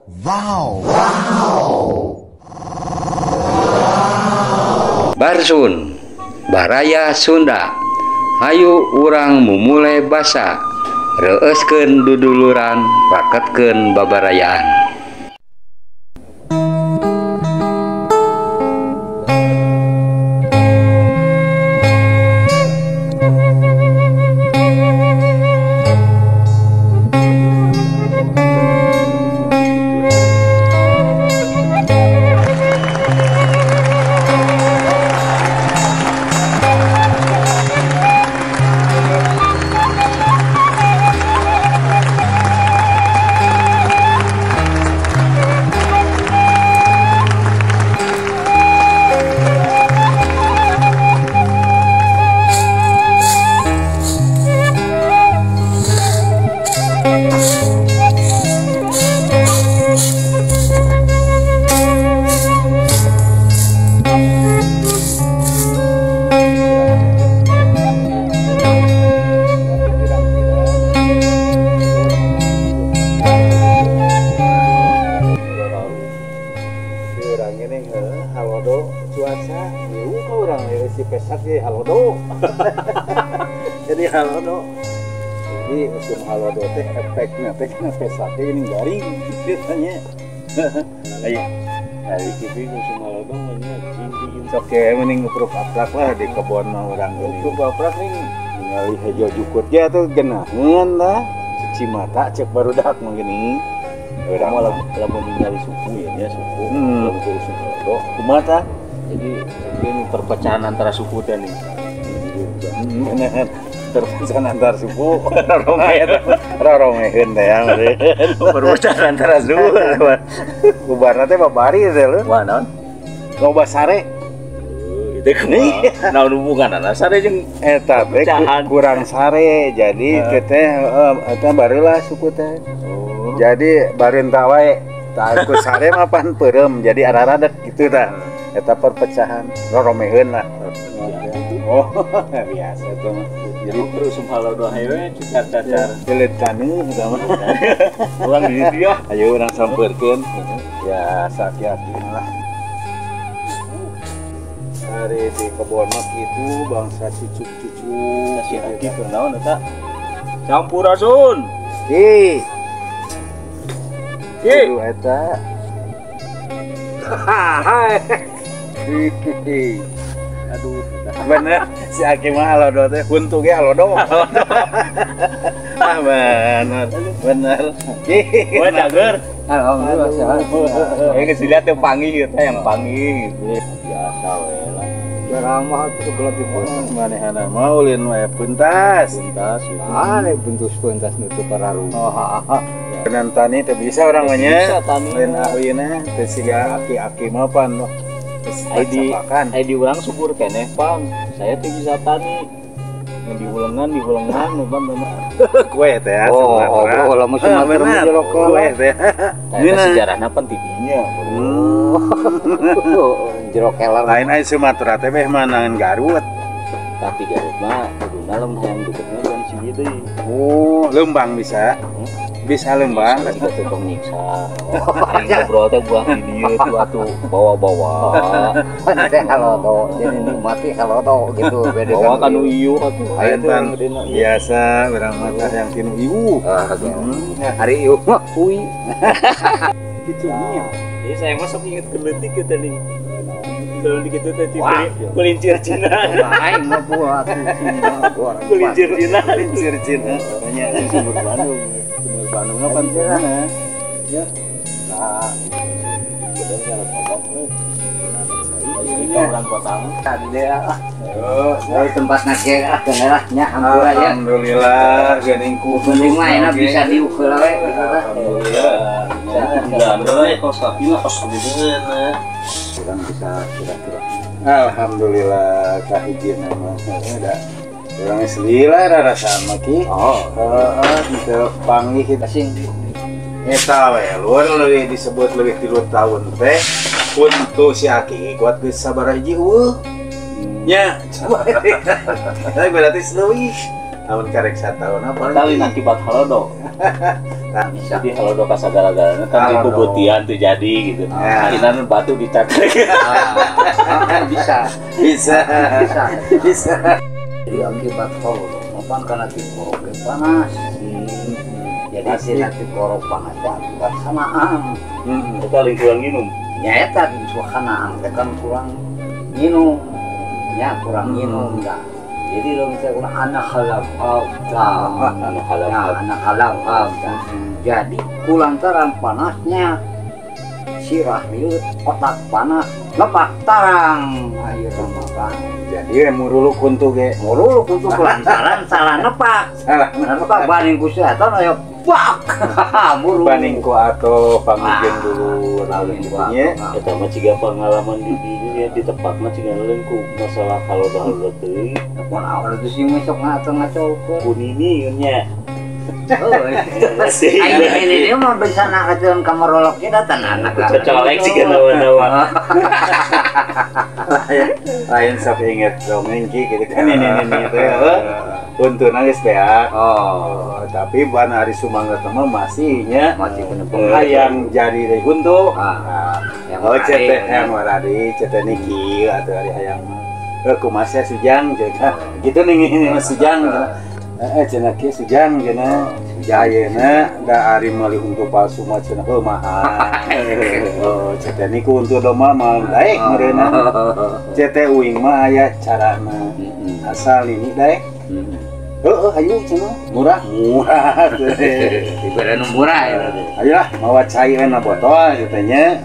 Wow. Wow. Barsun, Baraya Sunda. Hayu urang mumule basa, reueuskeun duduluran, raketkeun babarayaan. Jadi halodo, jadi usum halodo teh efeknya teh kena pesaknya ini garing biasanya. Ayo, ayo kita usum halodo mah cing sok ya mending ngupruk aprak lah di kebon mah urang geuning. Ngupruk aprak nih ningali hejo jukut ge atuh geunaheun lah. Cuci mata cek barudak mah geuning. Urang mah lamun ningali suku ya nya suku lamun usum halodo kumaha tah? Jadi ini perpecahan antara suku teh nih. Perpecahan antar suku, roromeheun teh ya. Perpecahan antara suku. Bubarna teh babari teh lho. Wah naon? Loba sare. Itu kumaha? Naon hubunganna sare jeung eta teh kurang sare. Jadi teh eta barulah suku teh. Jadi bareunta wae. Tah ku sare mah pan peureum jadi araradek gitu tah. Eta perpecahan roromeheun lah. Oh, biasa tuh. Jadi terus halodo hayu cacar-cacar. Jeleut taneuh eta mah. Urang di dieu ya. Ayo urang sampeurkeun. Ya sakieu lah. Hari di kebon mah kitu bangsa cucuk-cucuk. Si aki keur naon eta? Sampurasun. Ki. Ki. Eta. Hai. Aduh, bener si aki mah halodo teh huntu ge halodo. Ah bener, bener. Wah cager. Alhamdulillah sehat. Eh geus dilihat teh panggih teh yang panggih gitu. Biasa we lah. Ceramah atuh gelut di manehana mah ulin we pentas. Pentas gitu. Ah, bentus pentas nu teu pararuh. Oh, heeh. Tani teh bisa urang mah nya. Bisa tani. Lain ahlina teh siga aki-aki mah pan. ID urang subur keneh pang, saya tuh bisa tani di ulengan bang bener. Kue teh ya, oh, oh, lamun Sumatera mah kue teh. Eta sejarahna pan tidinya. Jero keler. Lain ai Sumatera teh beh manangan Garut. Tapi Garut mah kuduna lamun hayang deketna kan sini deui. Oh, Lembang bisa. Bisa Lembang. Bisa tukang nyiksa. Aing ngobrol teh buah di dieu tuh atuh bawa-bawa. Teh halodo, jadi nikmati halodo gitu beda bawa kanu ieu atuh. Aing biasa urang mah yang tinu ieu. Hari ieu mah kuy. Kitu nya. Jadi saya mah sok inget keleutik kieu teh nih. Kalau di kitu teh kulincir Cina. Aing mah buah atuh. Kulincir Cina, kulincir Cina. Banyak sumur Bandung. Sumur Bandung mah pan mana? Ya. Nah, bener kalau ngomong ini orang kota tadi deh. Oh, tempat nasi ah lah nya hampura ya. Alhamdulillah geuning ku penting mah enak bisa diukur we gitu tah. Alhamdulillah. Alhamdulillah kos kaki mah kos gedean. Kurang bisa kira-kira. Alhamdulillah kahijina mah da. Urang selila rarasaan mah ki. Oh, heeh teu panggih kita sing eta we lur leuwih disebut leuwih 3 tahun teh kuntu si aki kuat geus sabaraha hiji eueuh nya. Tapi berarti leuwih. Amun karek sataun apa lain akibat halodo. Nah, bisa. Jadi halodo kasagala-galana kan dibubutian tuh jadi gitu. Akhirnya batu dicakrek. Bisa. Bisa. Bisa. Bisa. Jadi akibat halodo mapan kana tikorok panas. Jadi si tikorok panas teh akibat sanaang. Eta lain kurang minum. Nya eta suasana teh kan kurang minum. Ya kurang minum enggak. Jadi lo misalnya kurang anak halal anak halal. Jadi kulantaran panasnya sirah liut otak panas lepak tarang akhirnya makan. Jadi muruluk kuntu ge. Muruluk kuntu kulantaran salah nepak. Salah nepak baning ku setan aya bak. Muruluk. Baning ku atau panggigen dulu lalu nya. Eta mah ciga pengalaman di dinya di tempat mah ciga lain ku masalah halodo-halodo teuing. Mun awal itu sih sok ngaco-ngaco ku nini nya. Oh, ini mah bisa nak kacauan kamar rolok kita tanah anak. Colek sih kan nawa-nawa. Lain sok inget dongeng ki gitu kan ini teh. Untuk nangis beak. Oh, tapi ban hari sumangat mah masihnya masih bener hayang jadi deui huntu. Yang oh cete yang waradi cete niki atau hari hayang mah. Kumaha sujang cenah. Gitu nih ini mah sujang. Cenah kieu sujang cenah. Ayeuna da ari meuli huntu palsu mah cenah heuh mahal. Oh, cete niku huntu domba mah daek meureunna. Cete uing mah aya carana. Asal ini daek. Heeh, ayo cenah. Murah, murah. Dibere nu murah ya. Ayolah, mawa cai we na botol kitu nya.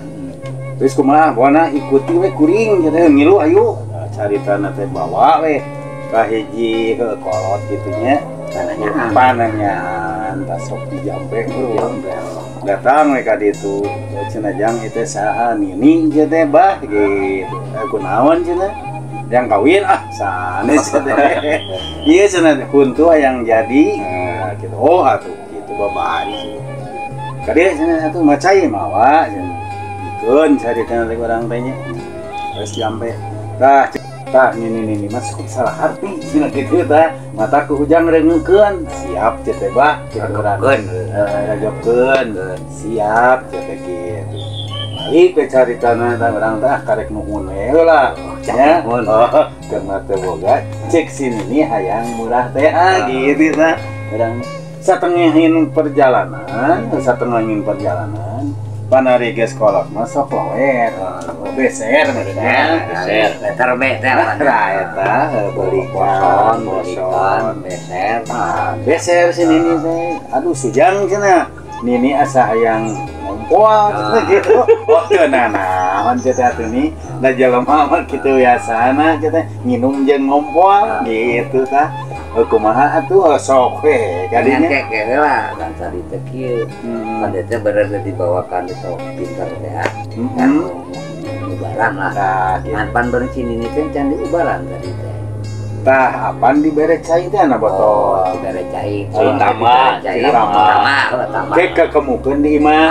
Terus kumaha bona ikuti we kuring kitu ngilu ayo. Caritana teh bawa we ka hiji kolot kitu nya. Pananyaan tas sok dijampe datang we ka ditu. Cenah jang ieu teh saha nini ieu teh bah gitu. Kunaon cenah? Yang kawin ah sanes teh. Ieu cenah huntu hayang jadi gitu. Oh atuh kitu babari. Kade cenah atuh macai mawa cenah. Dikeun caritana teh urang teh nya. Terus jampe. Tah tah nini masuk salah hati cenah kitu tah. Mata ku hujang reungeukeun. Siap teh teh bah kitu urang. Ragepkeun. Siap teh teh kitu. Balik ke caritana tah urang tah karek nuhun we heula. Ya, oh, karena teh boga cek sini nih hayang murah teh gitu tah. Urang satengahin perjalanan, panari geus kolot mah sok loer, beser bener. Beser, letter B teh. Nah, eta belikan, boson, beser. Beser si nini teh. Aduh sujang cenah. Nini asa hayang ngumpul gitu. Oh teu nanaon teh atuh ni. Da jelema mah kitu biasana teh nginum jeung ngumpul gitu tah. Kumaha atuh sok we kadinya. Keke heula kan tadi teh kieu. Kan teh bener dibawakan sok pinter teh. Kan ubaran lah. Ngan pan bener si nini teh can diubaran tadi teh. Tah apaan dibere cai teh na botol. Oh, dibere cai. Tambah, tambah. Ke kekemukeun di imah.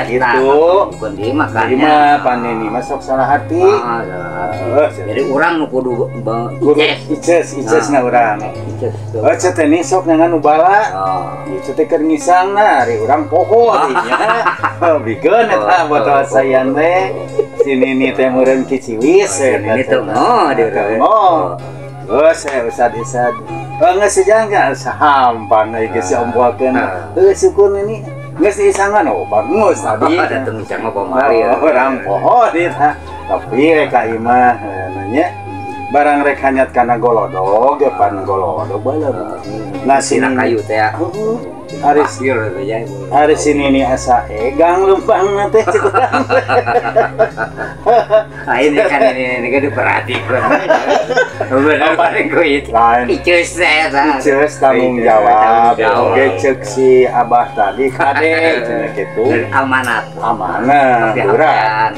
Gitu. Kekemukeun di imah kan. Di imah panini mah sok salah hati. Jadi urang nu kudu ices, ices na urang. Ices. Oh, teh ni sok ngan ubala. Ieu teh keur ngisangna ari urang poho nya. Bikeun eta botol sayan teh. Si nini teh meureun kiciwis. Nini teh oh di oh. Oh, saya usad-usad. Oh, geus sejang kan sahampang euy geus diombolkeun. Heuh syukur nini geus diisangan oh bagus tadi. Dateng isang mah pamali. Urang poho di tah. Tapi rek ka imah nanya barang rek hanyat kana golodog ge pan golodog bae. Nasi kayu teh. Ari ari sini ni asa egang lempang teh cek urang. Ah ini kan ini kan diperhatikan. Bener paling ku itu. Iceus teh eta. Iceus tanggung jawab. Oke cek si abah tadi kade cenah kitu. Amanat. Amanah urang.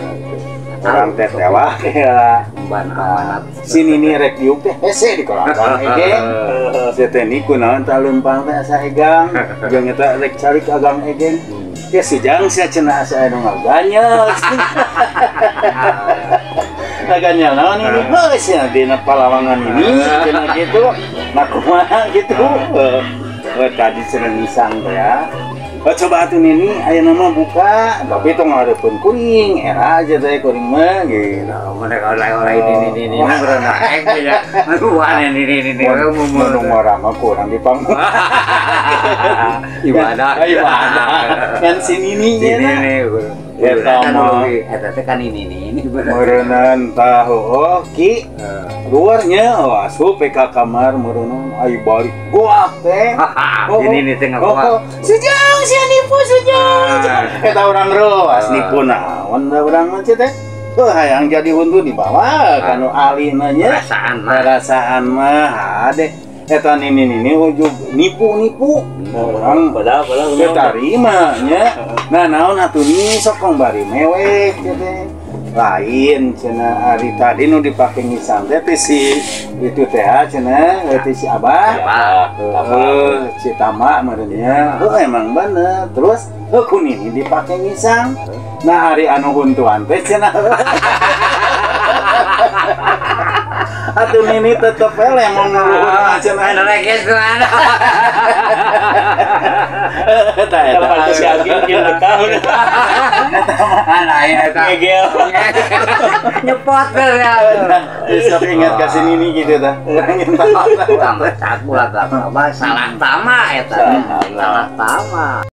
Urang teh tewah heula. Amanat. Si nini rek diuk teh hese di kolakang ege. Si teh ni kunaon tah lempang teh asa egang. Jeung eta rek cari ka agang egeng. Ya sujang sia cenah asa anu ngaganyel. Ngaganyel naon ini? Heuh sia dina palawangan ini cenah kitu. Nah kumaha gitu. Tadi cenah ngisang teh ya. Oh, coba atuh nini ayeuna mah buka, tapi tong ngareupeun kuring, era aja teh kuring mah gitu. Mereka oleh-oleh ini berenang ya. Wah, ini mun orang mah kurang di panggung. Ibadah. Ibadah. Kan si nini nya. Nini. Eta mah eta teh kan ini meureunnan tah oh ki luarnya oh asup ka kamar meureunnan ai balik goak teh. Ini teh ngagoak. Sejang sia nipu sejang. Eta urang reuas nipu naon da urang mah teh. Heuh hayang jadi huntu dibawa kanu alina nya. Perasaan mah. Perasaan mah hade. Eta nini ujug nipu-nipu. Orang padahal terima nya. Nah naon atuh ni sok kong bari mewek teh. Lain cenah ari tadi nu dipake ngisang teh si itu teh cenah teh si Abah. Heuh, si Tama meureun nya. Heuh emang bener. Terus heuh ku nini dipake ngisang. Nah ari anu huntuan teh cenah. Atuh nini tetep we lemong luhur cenah. Reges tuh. Eta eta. Kalau si Agil kieu tahun. Lain eta. Ngegel. Nyepot ya. Besok ingat ka si nini gitu tah. Tambah tak bulat salah tama eta. Salah tama.